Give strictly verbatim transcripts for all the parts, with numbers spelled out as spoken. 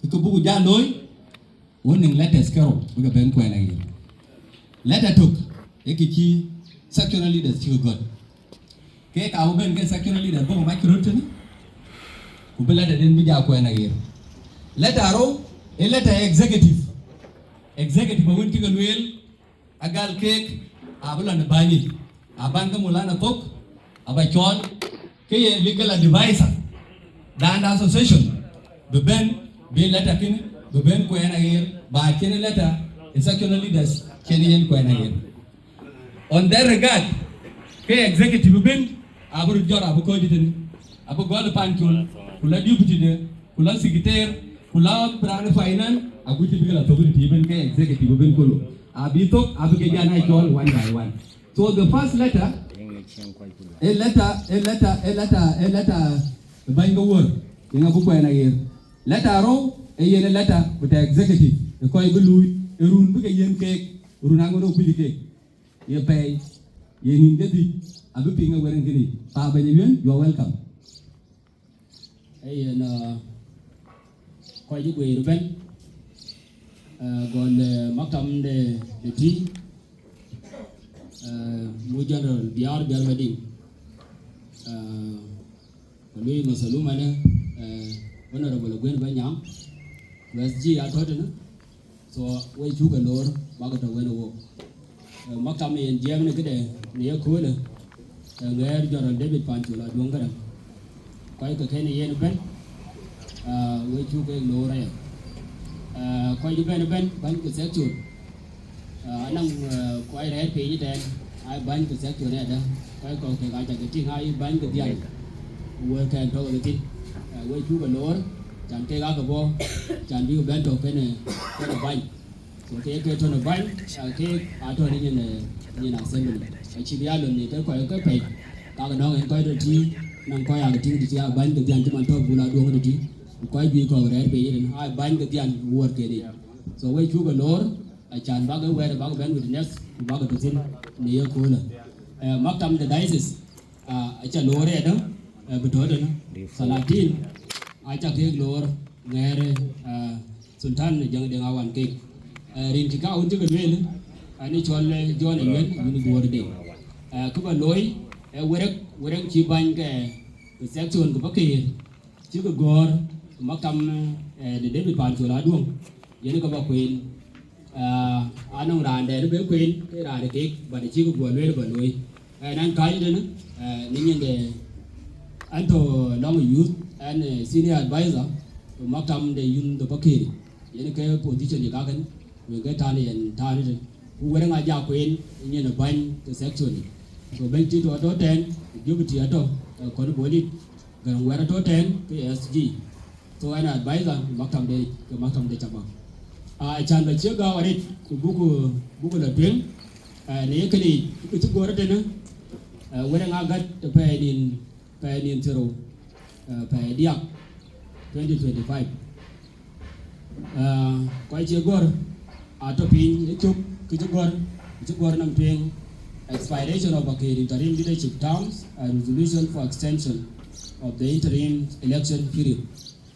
Kë buku jal looi, wun nɔŋ letters kerou bï ke bɛ̈n kuɛɛn aɣeer. Letter tök, ee kë cï sectional leaders cï ke gɔ̈t. Keek abï bɛ̈n ke sectional leaders bɔ̈ mac röt tënë, ku bï letter den bï jal kuɛɛn aɣeer. Letter rou, ee letter executive. Executive awën cï ke lueel, agal keek abï lɔ në bäny yic, abäny ke Maulana thök, aba cɔɔl ke ye legal advisor dan de association, bï bɛ̈n, bï letter kënë bï bɛ̈n kuɛɛn aɣeer, ba cïn letter ë sectional leaders cïn yen kuɛɛn aɣeer. On that regard, ke executive ëbën abï röt jɔt, abï kɔ̈ɔ̈c tënë, abï gɔl Pancol, ku la deputy de, ku la secretary, ku la raan finance, agut cï bï ke la thök tëtï ëbën ke executive ëbën kulu. Abï thök, abï ke jal a cɔɔl one by one. So the first letter, a letter, a letter, a letter, a letter, bäny ke wuɔ̈r, yen abï kuɛɛn aɣeer. Letter rou, ee yen a letter bï tɔ̈ executive, ë kɔc bï luui, ë run bï ke yiën keek, run aŋot ë kuc keek. Ye pɛɛi, ye nïn ke dhïc, abï piŋ ë wɛ̈t ën kënë. Pa bɛ̈ny ë Yuɛn, you are welcome. Ee yen, uh, kɔc cï guëër ëbën, uh, gɔl, uh, maktam de, de tï, uh, mu General Biar Biar Mading, uh, ku lui masalum ënë, uh, Honorable Aguën Bɛ̈ny Nyaŋ, ku S G atɔ̈ tënë. So, we cuk ë loor, bäk tɔ̈ wën ë wok. Eh, maktam yen jiɛɛm në këde, në ye köölë, eh, ŋɛɛr General David Pancol Aduɔŋ Garaŋ. Kɔc ke kën yen ëbën, ah, we cuk ke loor aya. Ah, kɔc ëbën ëbën, bäny ke section. Ah, anɔŋ, eh, kɔc rɛ̈ɛ̈r piny ëtɛ̈ɛ̈n, aa bäny ke section aya dä. Kɔc kɔ̈k kek aa cak ke tïŋ, aa bäny ke dhial. Wëër kɛn tɔ̈ ke thïn. Eh, we cuk ë loor, can kek aa ke bɔ̈, can bï ke bɛ̈n tɔ̈ kënë, kënë bäny. So kek ke tɔ̈ në bäny, ah, kek aa tɔ̈ në nyin, eh, nyin assembly. Acï bï aa lon në ke kɔc ke pɛ̈i, ka ke nɔŋ en kɔc tɔ̈ tï, nɔŋ kɔc aa ke tïŋ tëtï, aa bäny ke dhial cï man tɔ̈ Bul Aduɔŋ tëtï, ku kɔc juëc kɔ̈k rɛ̈ɛ̈r piny ëtɛ̈n, aa bäny ke dhial wuɔ̈r kënë. So we cuk ë loor, acan bäk ë wɛ̈ɛ̈r bäk bɛ̈n witness, ku bäk tɔ̈ thïn në ye köölë. Eh, maktam de diocese, ah, aca loor ëdë, eh, bï tɔ̈ tënë. Salatin, aca kek loor ŋɛɛr, eh, Sultan Jäŋ Deŋ Awan kek. Eh, rin cï ka wun cï ke lueel, ani cɔl, eh, John Ayuën, wun Duɔ̈ɔ̈r Deŋ. Eh, kë ba looi, eh, wërëk, wërëk cï bäny ke, ke section ke Pakeer, cï ke gɔ̈ɔ̈r maktam, eh, de David Pancol Aduɔŋ, yen ke ba kueen. Ah, anɔŋ raan dɛ̈t bï kueen, ke raan de kek, but cï ke guɔ lueel ba looi. Eh, ɛn an kääc tënë, eh, në nyin de, ɛn tɔ̈ lɔŋ youth, ɛn, eh, senior advisor, ku maktam de youth de Pakeer. Yen ke position de kakën, ku ke tän yen tän tënë. Ku wërëŋ aja kueen, nyin ë bäny ke section. So bɛ̈ny Tito atɔ̈ tɛ̈n, deputy atɔ̈, eh, kɔn bolit, Garaŋ Wɛ̈t atɔ̈ tɛ̈n, ke S G. So ɛn advisor maktam de, ke maktam de cama. Ah, acan ba ciek gääu arëët, ku buku, buku la tueŋ, eh, në ye kënë yic, ku cï gɔ̈ɔ̈r tënë, eh, wërëŋ agät të pɛɛi nïn, pɛɛi nïn thiërou, eh, pɛɛi diäk, twenty twenty-five. Eh, kɔc cï gɔ̈ɔ̈r, atɔ̈ piny ë cök, kë cï gɔ̈ɔ̈r, kë cï gɔ̈ɔ̈r nɔm tueŋ, expiration of Pakeer interim leadership terms and resolution for extension of the interim election period.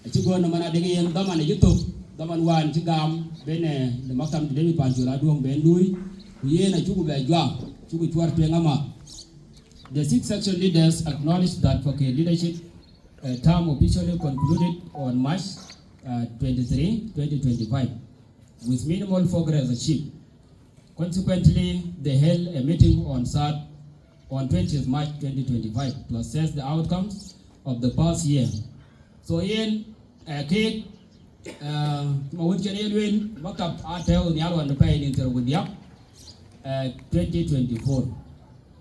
Acï gɔ̈ɔ̈r nɔm man adek yen dhaman acï thök, dhaman wään cï gam ben, eh, de maktam de David Pancol Aduɔŋ ben luui, ku yen acuku bɛ juak, cuku cuɔr tueŋ amath. The six section leaders acknowledge that Pakeer leadership, uh, term officially concluded on March, uh, twenty-three, twenty twenty-five, with minimal progress achieved. Consequently, they held a meeting on Sat-, on twentieth March twenty twenty-five to assess the outcomes of the past year. So yen, eh, kek, eh, ma wun cïn ye lueel, maktab atɔ̈u nhial wan pɛɛi nïn thiërou ku diäk, eh, twenty twenty-four.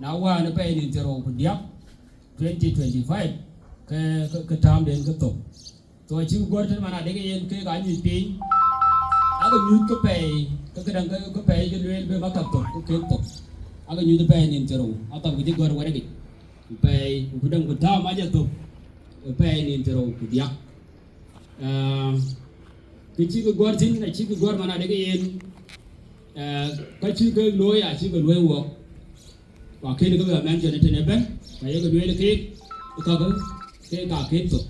Na wan pɛɛi nïn thiërou ku diäk, twenty twenty-five, ke, ke, ke term den ke thök. So acï gɔ̈ɔ̈r tënë man adek yen kek anyuc piny, ake nyuc ke pɛɛi, ke këdäŋ ke, ke pɛɛi ke lueel bï maktab thök, ke kek thök. Ake nyuc pɛɛi nïn thiërou, maktab ke cï gɔ̈ɔ̈r wërëkic. Ku pɛɛi, ku këdäŋ ku term aja thök, pɛɛi nïn thiërou ku diäk. Ah, kë cï ke gɔ̈ɔ̈r thïn, acï ke gɔ̈ɔ̈r man adek yen, ah, ka cï ke looi, acï ke luɔi wɔk. Ku akën ke bɛ mention tënë ëbɛ̈n, ka ye ke lueel keek, kakë, keek ka kek thök.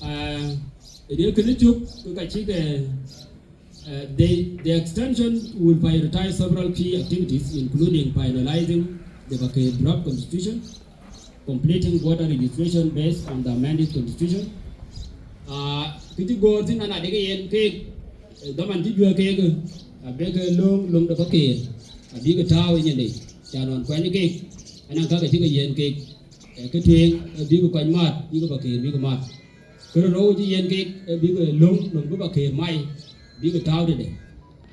Ah, Ë kënë cök, ke ka cïk, eh, eh, the, the extension will prioritize several key activities, including finalizing the Pakeer draft constitution, completing voter registration based on the amended constitution. Ah, kë cï gɔ̈ɔ̈r thïn, an, adekë yen keek, eh, dhaman cï juëc keek, abï ke lööŋ, löŋ de Pakeer, abï ke tääu ë nyinde, ca nɔn kuɛny keek, anɔŋ ka ke cï ke yiën keek, eh, kë tueŋ, eh, bï ke kɔc maat, bï ke Pakeer, bï ke maat. Kërë rou cï yen kek, ee bïk löŋ, löŋ bï Pakeer mai, bïk tääu tëde.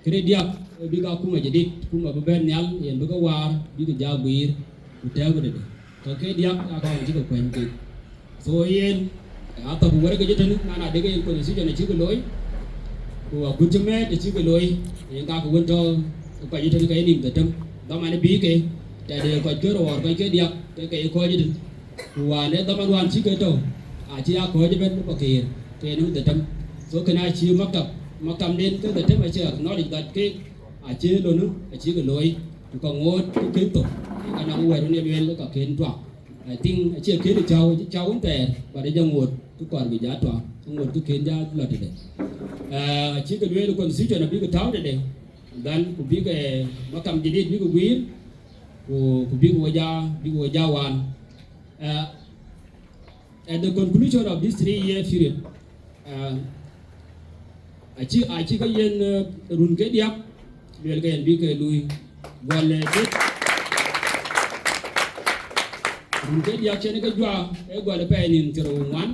Kërë diäk, ee bïk akuma jadid, akuma bï bɛ̈n nhial, yen bï ke waar, bïk ja guiir, ku tɛ̈ɛ̈u tëde. Ka ke diäk, aa ka ɣɔn cï ke kuɛny kek. So yen, athɔ̈k wärkë jë tënë, na na dek yen constitution acï ke looi, ku agut cï mɛ̈ɛ̈t acï ke looi, yen ka ke wën tɔ̈ kɔc jë tënë ke ye nïm dhetem. Dhaman bï ke, tɛ̈de kɔc ke röör, kɔc ke diäk, ke ke ye kɔc jë tënë. Ku wään ë dhaman wään cï ke tɔ̈, acï ya kɔ̈ɔ̈c ëbɛ̈n bï Pakeer, ke yen dhetem. So kënë acï maktab, maktabden ke dhetem acï acknowledge that kek acï löŋ acï ke looi, ku ka ŋoot ke kek thok, ke ka nɔŋ wɛ̈t wën ye lueel ka ken tuak. I think acï ken cäu, cï cäu wën thɛɛr, but ë jɔ ŋoot ke kɔɔr bï ja tuak, ke ŋoot ke ken ja lɔ tëde. Eh, acï ke lueel constitution abï ke tääu tëde, then ku bï ke maktab jadid bï ke guiir, ku, ku bï ke we ja, bï ke we ja waan. Eh, At the conclusion of this three-year period, uh, acï, acï ke yen, uh, run ke diäk, luel ke yen bï ke lui. Gɔl, uh, dit, run ke diäk cïn ke juak, ee gɔl pɛɛi nïn thiërrou ku ŋuan,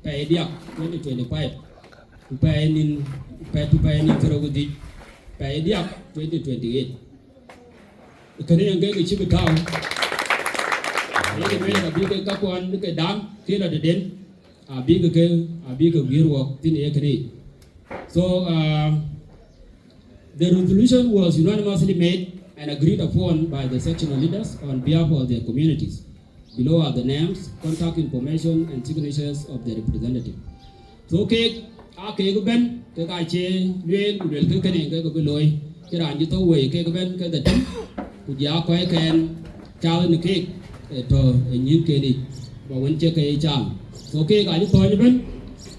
pɛɛi diäk twenty twenty-five. Ku pɛɛi nïn, pɛɛi, ku pɛɛi nïn thiërrou ku dhïc, pɛɛi diäk twenty twenty-eight. Kënë yen ke ke cï bï tääu. Yen ke lueel abï ke kakuɔn ke daŋ ke lɔ tëden, abï ke ke, abï ke guiir wɔk thïn ye kënë. So, uh, the resolution was unanimously made and agreed upon by the sectional leaders on behalf of their communities below are the names, contact information, and signatures of the representative. So kek aa kek bɛ̈n, kek aa cie lueel, ku luel ke kënë ke ke bï looi, cï raan cï thou wei kek bɛ̈n ke dhetem, ku jɔ aa kɔckɛn cath në keek, eh, tɔ̈ ë nyïïnken yic, ba wën cie ke ye caal. So kek aa cï thɔ̈ɔ̈ny ëbɛ̈n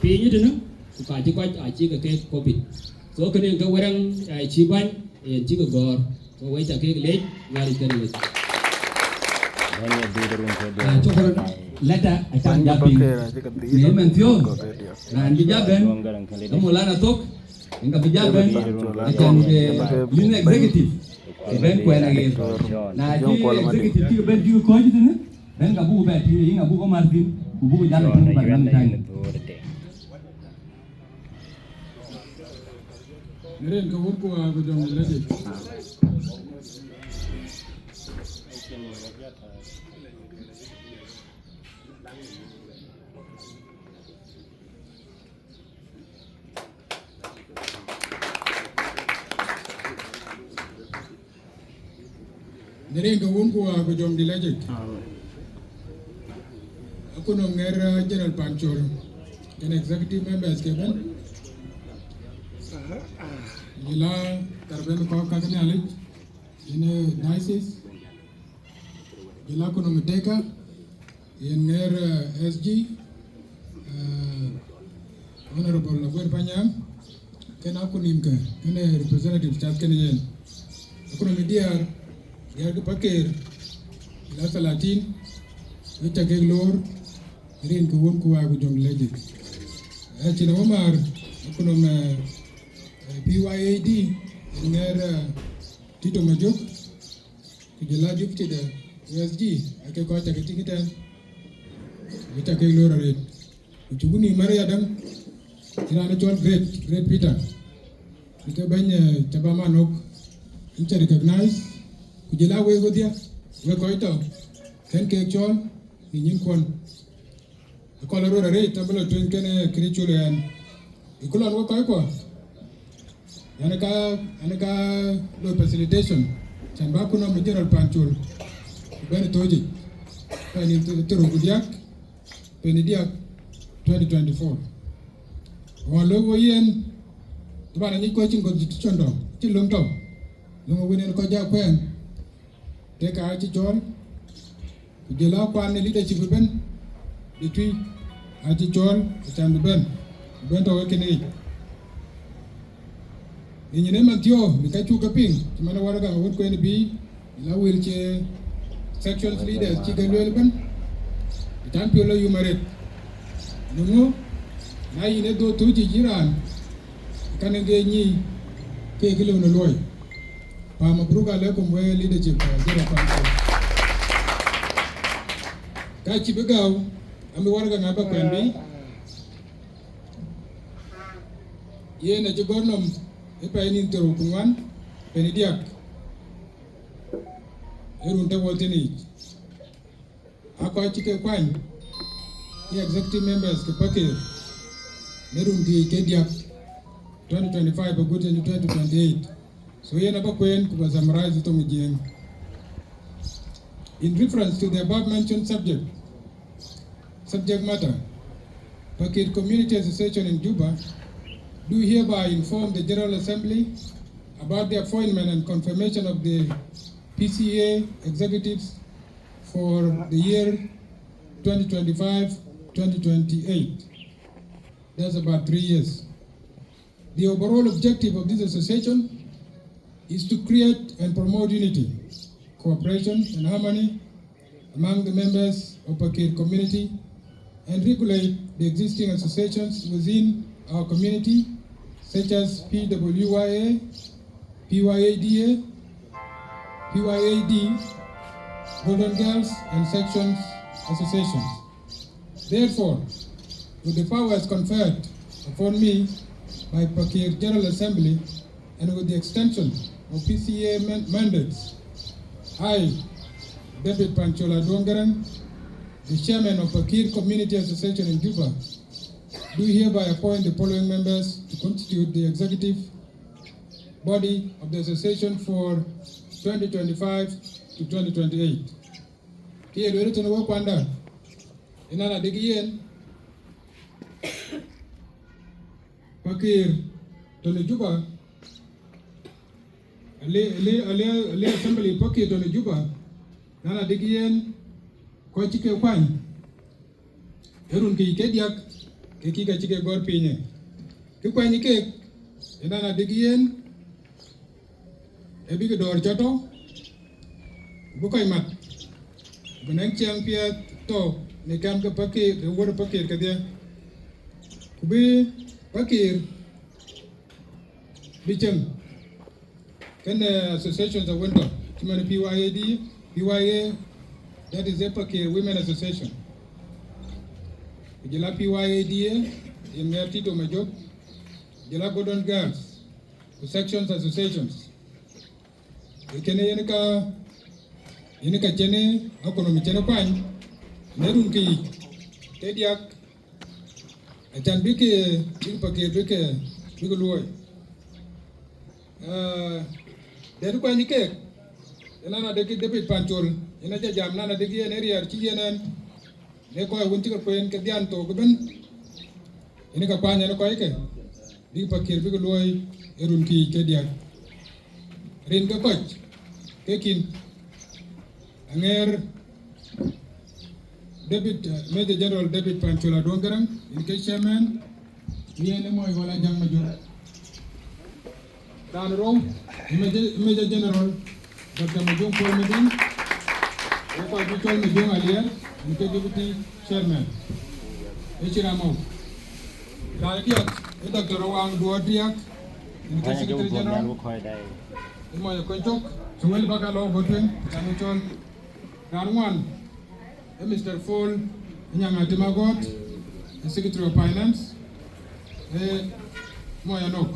piny tënë, ku ka cï kɔc aa cï ke kek copy. So kënë ke wërɛŋ, eh, cï bäny, yen cï ke gɔ̈ɔ̈r. So wek ca kek leec, Nhialic kenë wek. Ah, shukran. Leta acan ja piny. Në ëmën thiɔ̈k, raan bï ja bɛ̈n, ke Maulana Thok, yen ka bï ja bɛ̈n, acan ke yen executive, ke bɛ̈n kuɛn aɣeer. Na cï executive cï ke bɛ̈n cï ke kɔ̈ɔ̈c tënë, bɛ̈n ka buk bɛ tïŋ, yen abuk ë mar thïn, ku buk jal ë tïŋ barnamij tani. Në rin ke wun ku aa ku jɔŋ lëdï. Në rin ke wun ku aa ku jɔŋ dï lajik. Amen. Aku nɔŋ ŋɛr, uh, General Panchol, kën executive members ke bɛ̈n. Jëla tarbɛn kɔ̈k ka ke Nhialic, yen, uh, diocese. Jëla ku nɔŋ teka, yen ŋɛr, uh, S G, uh, Honorable Aguer Panyang, kën aku nïmkë, kën representative cath kën yen. Aku nɔŋ diäär, diäär ke Pakeer, ila thalatin, wek ca kek loor, rin ke wun ku aa ku jɔŋ lëdï. Acïn Omar, aku nɔŋ, uh, P Y A D, yen ŋɛr, uh, Tito Majok, ku jëla deputy de S G, ake kɔc ca ke tïŋ tɛ̈n, wek ca kek loor arëët. Ku cuk nïïm Maria däŋ, cï raan cɔl Great, Great Peter. Ku ke bɛ̈ny, eh, ca ba man nok, yen ca recognize. Ku jëla wek wedhie, wek kɔc tɔ̈, kën kek cɔɔl në nyïnkuɔn. Akɔl röör arëët tɔ̈ bï lɔ tueŋ kën, eh, kën col ɣɛn. Ë ku lɔn wek kɔckuɔ, Ɣɛn ka, ɣɛn ka lɔ facilitation, can ba ku nɔm General Panchol, ku bɛ̈n ë thööc yic, pɛɛi nïn thir-, thiërrou ku diäk, pɛɛi nïn diäk, twenty twenty-four. Ɣɔn lok wo yen, taban anyic kɔc cïn constitution tɔ̈, cïn löŋ tɔ̈, löŋ ë wën en kɔc ja kuɛɛn, ke ka acï cɔɔl, ku jël akuan në leadership ëbɛ̈n, de tui acï cɔɔl, acan bï bɛ̈n. Bɛ̈n tɔ̈ ke kënë yic. Në nyin ë man thiɔ̈k, në ka cuk ke piŋ, cï man ë waraga ŋa wën kuɛn bï, la wël cie sections leaders cï ke lueel ëbën, ë can piɔ̈u la yum arëët. Në ŋö, na yïn ë dhöt thöc yic yïn raan, kan ë ge nyic ke kë lëu në luɔi. Fa mabruk alaikum we leadership, uh, General Council. Ka cï bï gäu, amï waraga ŋa ba kuɛn bï, yen acï gɔ̈t nɔm ë pɛɛi nïn thiërrou ku ŋuan, pɛɛi diäk, ë run tɔ̈ wɔ thïn yic. Aa kɔc cï ke kuany, ke executive members ke Pakëër, në run kë yic ke diäk, twenty twenty-five agut twenty twenty-eight. So yen aba kueen ku ba summarize thoŋ Jiëëŋ. In reference to the above mentioned subject, subject matter, Pakëër Community Association in Juba do hereby inform the General Assembly about the appointment and confirmation of the P C A executives for the year twenty twenty-five, twenty twenty-eight. That's about three years. The overall objective of this association is to create and promote unity, cooperation, and harmony among the members of Pakëër community and regulate the existing associations within our community, such as P W Y A, P Y A D A, P Y A D, Golden Girls, and sections associations. Therefore, with the powers conferred upon me by Pakëër General Assembly and with the extension of P C A man-, mandates, I, David Panchol Aduong Garang, the chairman of Pakëër Community Association in Juba, do hereby appoint the following members to constitute the executive body of the association for twenty twenty-five to twenty twenty-eight. Kë ye lueel tënë wek kuanda, ënɔn adïk yen, Pakëër tɔ̈ në Juba, ale, ale, ale, ale assembly Pakëër tɔ̈ në Juba, ënɔn adïk yen, kɔc cï ke kuany, ë run kë yic ke diäk, ke kï ka cï ke gɔ̈ɔ̈r piny ë. Kë kuany keek, ënɔn adïk yen, ë bïk dɔ̈ɔ̈r cɔ̈t tɔ̈, ku bï kɔc mat, ku bï nɛ̈ŋ ciɛɛŋ piɛth tɔ̈ në kɛm ke Pakëër, ë wuɔ̈t Pakëër kedhie, ku bï Pakëër bï cieŋ kenë associations awën tɔ̈, cï man P Y A D, P Y A, that is a Pakëër Women Association. Ku jɔl a P Y A D A, ye Mɛr Tito Majok, jɔl a Golden Girls, ku sections associations. Ee kënë yen ka, yen ka cïn economy cïn kuany, në run kë yic, ke diäk, acan bïk, bïk Pakëër bïk, bïk luɔ̈i. Eh, dɛ̈t kuany keek, ënɔn adïk David Panchol, yen aca jam nɔn adïk yen ë riɛɛr cï yen ɛn, në kɔc wën cï ke kueen ke dhian thok ëbën, yen ka kuany ɛn kɔc ke, bïk Pakëër bïk luɔ̈i ë run kë yic ke diäk. Rin ke kɔc, ke kïn, aŋeer David, eh, Major General David Panchol Aduong Garang, yen ke chairman, yen ë mɔc Wala Jaŋ Majok. Raan rou, ë Major, Major General Doctor Majok Paul Mading, ë kɔc bï cɔl Majok Alier, yen ke deputy chairman. Ë cï ram mɔu. Raan diäk, ë Doctor Awang Duot Riak, yen ke secretary general. Ë mɔc ë kony cök, cï wël bäk a lɔ bɔ̈ tueŋ, cän ë cɔl. Raan ŋuan, ë Mister Paul Anyaŋ Atem Agɔt, ë Secretary of Finance, ë mɔc Anok.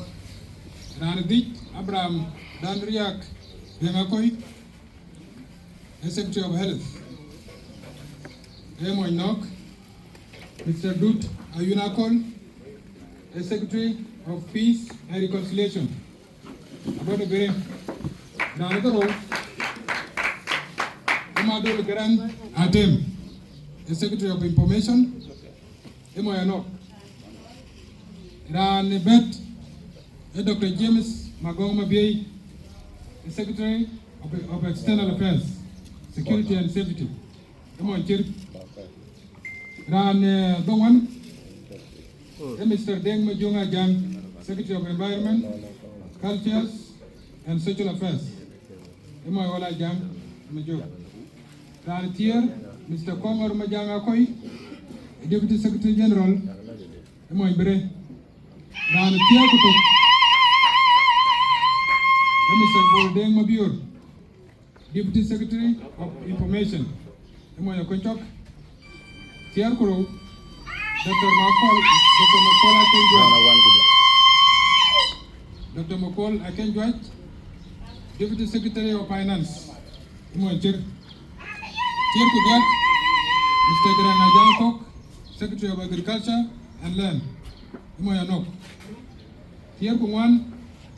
Raan dhïc, Abraham Dan Riak Riɛŋ Akɔi, ë Secretary of Health, ë mɔc Nok. Mister Dut Ayun Akol, ë Secretary of Peace and Reconciliation. Abɔ̈ de bere, raan ke rou, ë Madol Garang Atem, ë Secretary of Information, ë mɔc Anok. Raan ë bɛ̈t, ë Doctor James Magong Mabiei, ë Secretary of, of External Affairs, Security and Safety, ë mɔc Cir. Raan, eh, dhoŋuan, Ee Mister Deng Majok Ajang, Secretary of Environment, Cultures and Social Affairs. Ee mɔc Wal Ajang Majok. Raan thiëër, Mister Kongor Majang Akoi, Deputy Secretary General, ee mɔc Bere. Raan thiëër ku tök, ee Mister Bol Deng Mabior, Deputy Secretary of Information, ee mɔc Akɔcɔk. Thiëër ku rou, Doctor Makol, Doctor Makol Akeny Juac. Doctor Makol Akeny Juac, Deputy Secretary of Finance, ee mɔc Cir. Thiëër ku diäk, Mister Garang Ajang Kok, Secretary of Agriculture and Land, ee mɔc Anok. Thiëër ku ŋuan,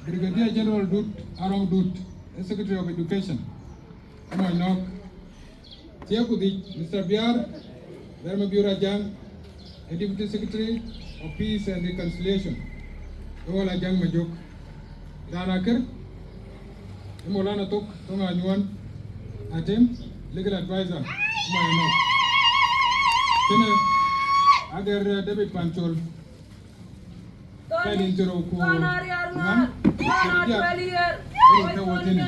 Brigadier General Dut Arong Dut, ee Secretary of Education, ee mɔc Nok. Thiëër ku dhïc, Mister Biar, Biar Mabior Ajang, ee Deputy Secretary of Peace and Reconciliation, ee Wal Ajang Majok. Raan akër, ee Maulana Thok Thong Anyuɔn Atem, Legal Advisor, ee mɔc Anok. Kënë, agɛr, eh, David Pancol. Pɛɛi nïn thiërrou ku ŋuan, ku diäk, ee röt tɔ̈ wɔ thïn.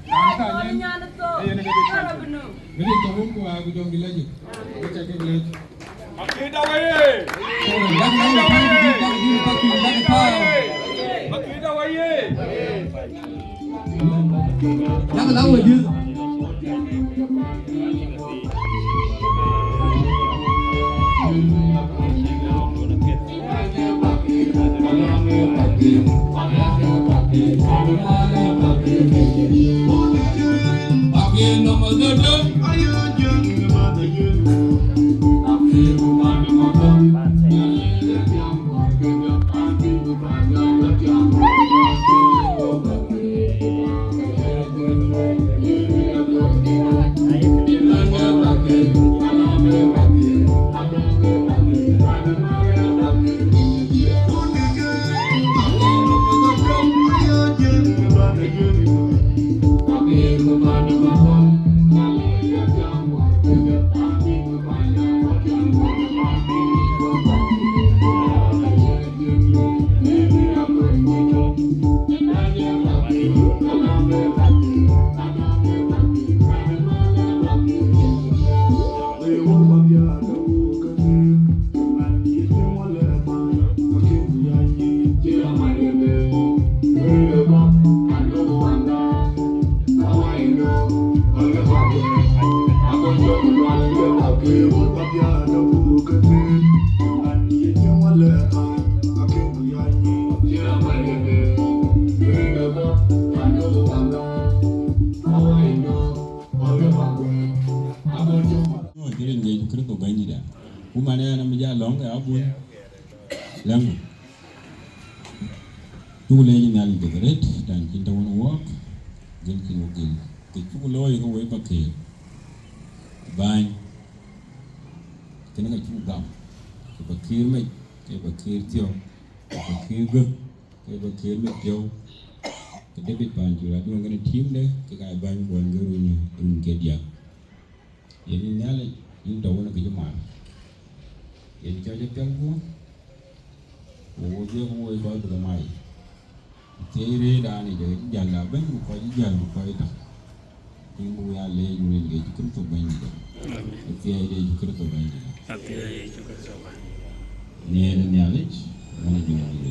Raan ka nyin, ee yen ke bï tɔ̈. Bï rin tɔ̈ wun ku aa ku jɔŋdït lɛc. Wek ca ke lɛc. Makida weye! Makida weye! Makida weye! Yak la wejir. Rin Yecu Kërtho Bɛ̈nydït. Ku man ɣɛn, amï jal lɔ̈ŋ ke abun, läŋ. Cuk leec Nhialic dek arët, tɛ̈n cïn tɛ̈ wën wɔɔk, gël cïn wɔ gël. Kë cuk looi ke woi Pakëër. Bäny. Kënë ka cuk gam. Ke Pakëër mec, ke Pakëër thiɔ̈k, ke Pakëër gök, ke Pakëër mec piɔ̈u. Ke David Pancol aduɔ̈ŋ kënë team de, ke ka bäny kuɔny ke run, run ke diäk. Yen yïn Nhialic, yïn tɔ̈ wën kë cï man. Yen cɔc apiɛth guɔ̈p, ku wo dhiëëk wo ë kɔc bï ke mai. Thiëëc rëër raan yic, acï jäl abɛ̈n, ku kɔc cï jäl, ku kɔc tɔ̈. Yïn buk ya leec, wën Yecu Kërtho Bɛ̈nydït. Amen. Athiɛɛi de Yecu Kërtho Bɛ̈nydït. Athiɛɛi Yecu Kërtho Bɛ̈nydït. Nhiëër Nhialic, man ë Jɔŋdït.